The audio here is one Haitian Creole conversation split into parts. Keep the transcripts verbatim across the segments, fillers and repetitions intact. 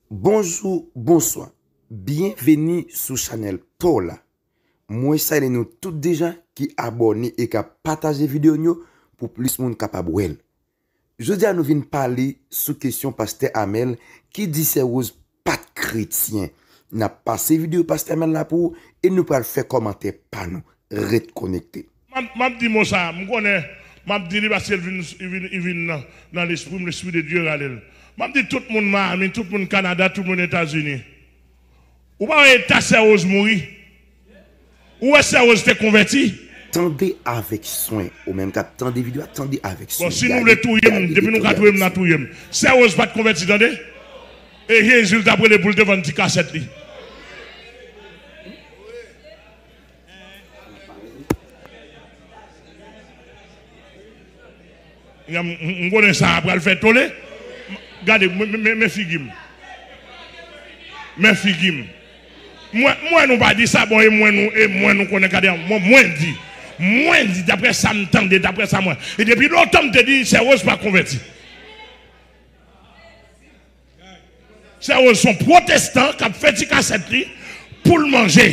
Bonjou, bonswa. Byenveni sou chanèl pa w la. Mwen salye nou tout deja ki abòne e k ap pataje videyo n yo pou plis moun kapab wè l. Jodi a nou vin pale sou kesyon pastè Amèl ki di sè Rose pa t kretyen. N ap pase videyo pastè Amèl la pou ou e nou pral fè kòmantè pa nou. Ret konekte. M ap, m ap di mo sa, m konnen m ap di li paske l vin, li vin, li vin nan, nan lespri m, Lespri de Dye rale l. M ap di tout moun Miami, tout moun Kanada, tout moun Etazini. Ou pa wè eta sè Rose mouri? Ou wè sè Rose te konvèti? Tande avèk swen. Ou menm k ap tande videyo a, tande avèk swen. Bon, si nou vle touye m, depi nou ka touye m, n a touye m. Sè Rose pa t konvèti, tande? E Jezi l t ap rele pou l te vann ti kasèt li. M, m, m konnen sa a pral fè tole. Gade, men, men, men figi m. Men figi m. Mwen, mwen nou pa di sa, bon, e mwen nou, e mwen nou konnen, gade, mwen, mwen di. Mwen di, daprè sa m tande, daprè sa mwen. E depi lontan m te di, sè Rose pa konvèti. Sè Rose se yon pwotestan k ap fè ti kasèt li pou l manje.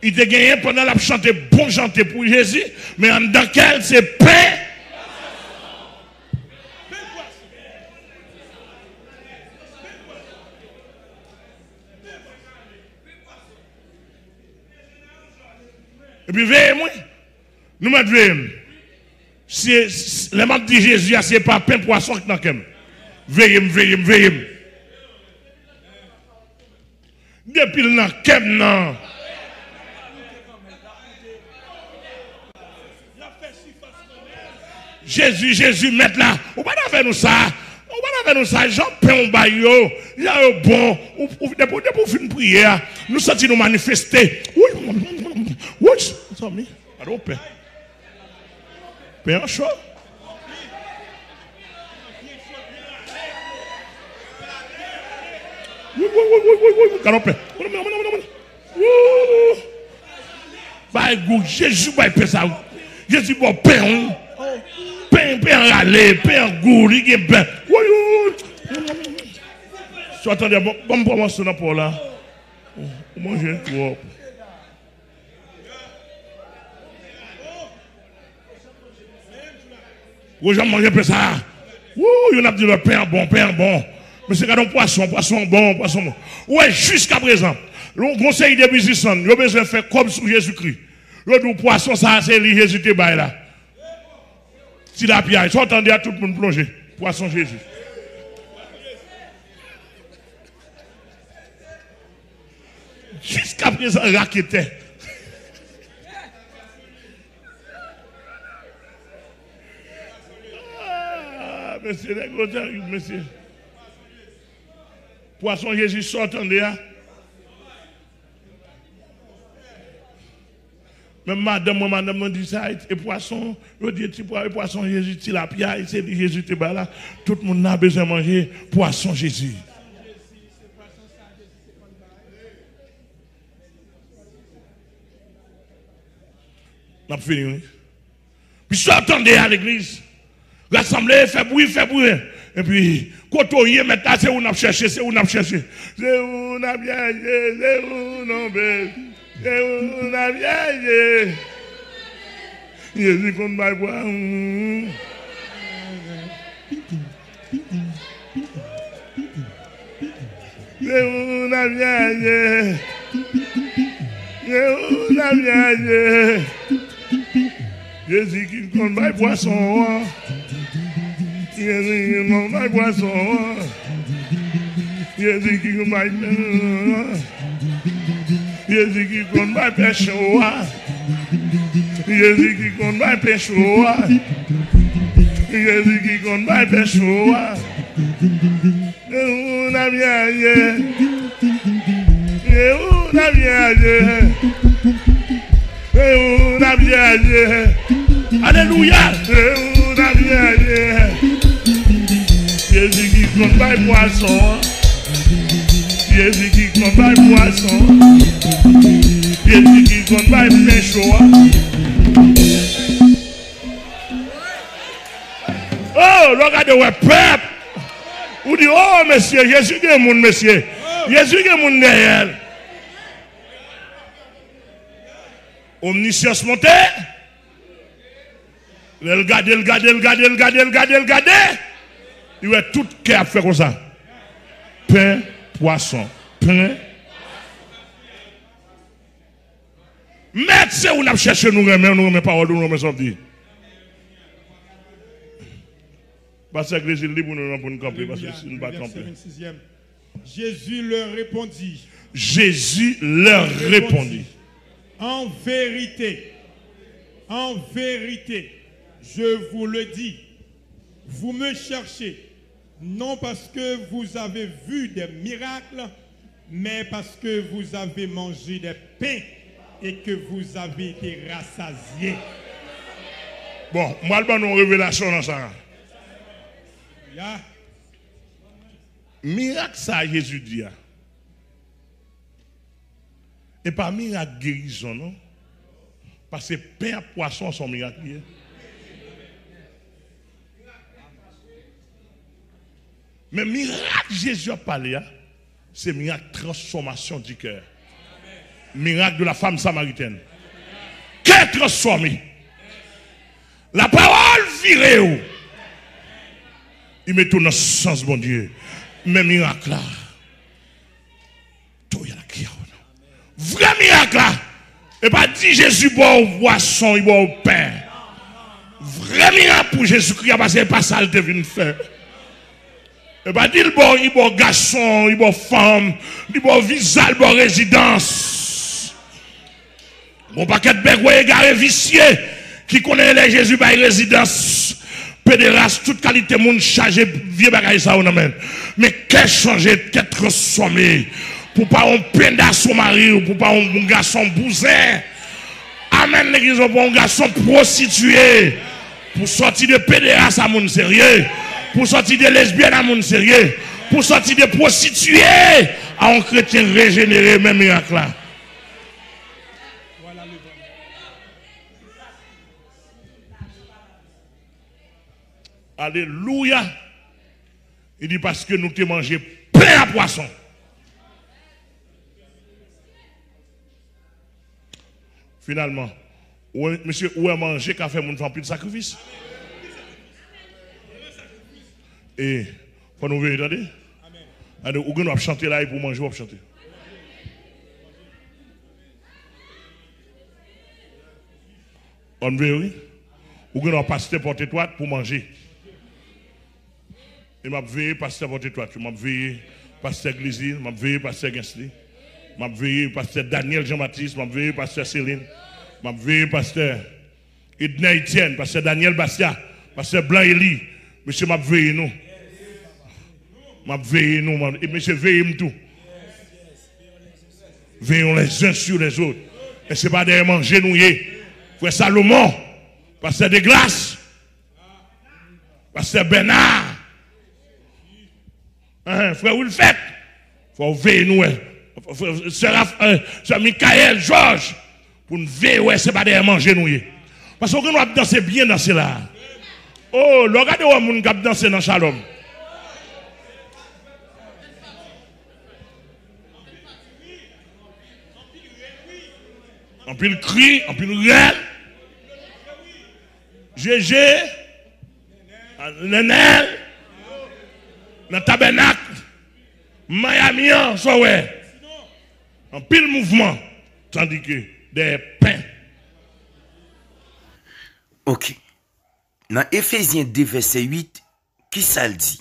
Li te genyen pandan l ap chante bon chante pou Jezi, men anndan kè l se pen. Epi veye mwen. Nou mèt veye m. Si, si, lè m ap di Jezi a, se pa pen pwason k nan kè m. Veye m, veye m, veye m. Depi l nan kè m nan. Jezi, Jezi, mèt la. Ou pa t avè nou sa. Ou pa t avè nou sa. Jan pen w bay yo, jan yo bon. Ou, ou, depi, depi w fin priye a, nou santi nou manifeste. Wouy, wouy, zanmi. Gade yon pen. Pen an cho. Wi, wi, wi, wi, wi, wi, gade yon pen. Wou. Bay gou, Jezi bay pen sa, wi. Jezi ba w pen, wi. Pen, pen an rale, pen an gou, li gen pen. Wi, wi, wi. Swa tande, bon, bon, bon, bon, nan po la. Ou manje twòp. Ou janm manje pen sa a? Wou, youn ap di lòt, pen an bon, pen an bon. Mesye, gade yon pwason, pwason an bon, pwason an bon. Ou wè, jiskaprezan, yon, yon seri de biznismann, yo bezwen fè kòb sou Jezikri. Yo di w pwason sa a, se li Jezi te bay la. Tilapya, sa w tande a, tout moun plonje. Pwason Jezi. Jiskaprezan, raketè. Ah, mesye, nèg yo terib, mesye. Pwason Jezi, sa w tande a? Menm madanm mwen, madanm mwen di sa, e pwason, yo di e ti pwa-, e pwason Jezi, tilapya, e se li Jezi te bay la. Tout moun nan bezwen manje pwason Jezi. N ap fini, wi. Pi sa w tande a legliz. Rasanble, fè bri, fè bri. Epi, kote w ye, mèt la, se ou n ap chèche, se ou n ap chèche. Se ou n ap chèche, se ou n ap chèche. Se ou n ap chèche. Jezi konn bay pwa. Se ou n ap chèche. Se ou n ap chèche. Jezi ki konn bay pwason an. Jezi ki konn bay pwason an. Jezi ki konn bay pen an. Jezi ki konn bay pen cho a. Jezi ki konn bay pen cho a. Jezi ki konn bay pen cho a. Se ou n ap chèche. Se ou n ap chèche. Se ou n ap chèche. Alelouya. Se ou n ap chèche. Jezi ki konn bay pwason an. Jezi ki konn bay pwason an. Jezi ki konn bay pen cho a. Oh, lè w gade, w wè pèp. Ou di, "Oh, mesye, Jezi gen moun, mesye. Jezi gen moun dèyè l." Omnisyans monte. Lè l gade, l gade, l gade, l gade, l gade, l gade, li wè tout kè ap fè konsa. Pen, pwason, pen. Mèt, se ou n ap chèche, nou renmen, nou renmen pawòl ou, nou renmen sa w di. Pastè Glézil, li pou nou, pou nou kanpe, paske si nou pa kanpe. Jésus leur répondit. Jésus leur répondit. En vérité, en vérité, je vous le dis, vous me cherchez, non parce que vous avez vu des miracles, mais parce que vous avez mangé des pains et que vous avez été rassasiés. Bon, mwen al ban nou yon revelasyon nan sa. Ya. Mirak sa a Jezi di a, e pa mirak gerizon non. Paske pen ak pwason se yon mirak li ye. Men mirak Jezi ap pale a, se mirak transfòmasyon di kè. Mirak de la femme samaritaine. Kè transfòme. Lapawòl vire w. Li mete w nan sans Bondye. Men mirak la. Vrè mirak la. E pa di Jezi ba w pwason, li ba w pen. Vrè mirak pou Jezikri a, paske e pa sa l te vin fè. E pa di l ba w, li ba w gason, li ba w fanm, li ba w viza, li ba w rezidans. Gon pakèt bègwè egare visye ki konnen lè Jezi bay rezidans, pederas, tout kalite moun chaje vye bagay sa yo nan men. Men kè chanje, kè transfòme. Pou pa yon penda sou mari w, pou pa yon gason bouzen. Amèn, legliz, pou pa yon gason pwostitiye. Pou sòti de pederas a moun serye. Pou sòti de lesbyèn a moun serye. Pou sòti de pwostitiye a yon kretyen rejenere, men mirak la. Alelouya. Li di, "Paske nou te manje pen ak pwason." Finalman, ou wè, mesye, ou wè manje ka fè moun fè anpil sakrifis. E fò nou veye, tande. Tande, ou gen dwa ap chante la, epi w manje, w ap chante. Ann veye, wi. Ou gen dwa pastè Pòtetwat pou manje. E m ap veye pastè Pòtetwat yo, m ap veye pastè Glizil, m ap veye pastè Gensley, m ap veye pastè Daniel Jean Baptiste, m ap veye pastè Celine, m ap veye pastè Edner Etienne, pastè Daniel Bastia, pastè Blanc Eli. Mesye, m ap veye nou. M ap veye nou, m ap, e mesye, veye m tou. Veillons les uns sur les autres. E se pa dèyè manje nou ye. Frè Salomon, pastè Deglas, pastè Bèna, hein, frè Wilfèt, fò w veye nou wè. Frè, sè Raf-, eh, sè Mikayèl, Jòj, pou n veye wè se pa dèyè manje nou ye. Paske ou gen dwa ap danse byen danse la. Oh, lè w gade wè moun k ap danse nan Shalom. Anpil kri, anpil rèl. Jeje, Nenel, nan Tabènak, Miami an, sa w wè. Anpil mouvman, tandike dèyè pen. Ok. Nan Efezyen de vèsè uit, kisa l di?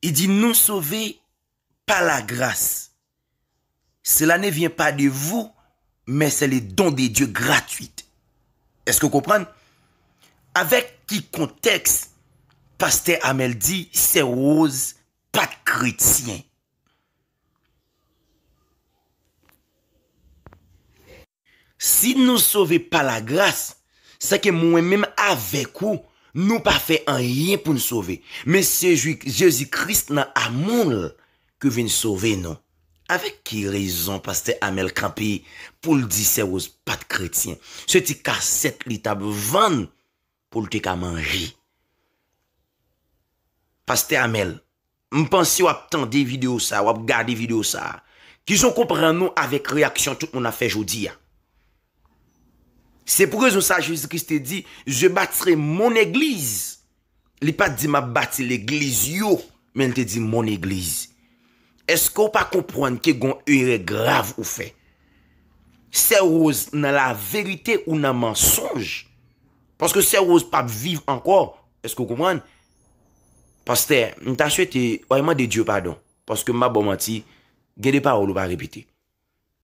Li di, "Nous sauvés par la grâce. Cela ne vient pas de vous, mais c'est le don de Dieu gratuit." Èske w konprann? Avèk ki kontèks pastè Amèl di sè Woz pa t kretyen? Si nou sove pa lagras, sèke mwen menm avèk ou, nou pa fè anyen pou n sove. Men se Jezi Kris nan amou l ki vin sove nou. Avèk ki rezon pastè Amèl kanpe pou l di sè Woz pa t kretyen? Se ti kasèt li t ap vann pou l te ka manje. Pastè Amèl, M panse w ap tande videyo sa, w ap gade videyo sa. Kijan w konprann nou avèk reyaksyon tout moun ap fè jodi a? Se pou rezon sa Jezi Kris te di, "Je bâtirai mon église." Li pa t di, "M ap bati legliz yo," men li te di, "Mon église." Èske w pa konprann ke gon erè grav ou fè? Sè Rose nan laverite ou nan mansonj? Paske Sè Rose p ap viv ankò. Èske w konprann? Pastè, m ta swete w al mande Dye padon. Paske m pa ba w manti, gen de pawòl ou pa repete.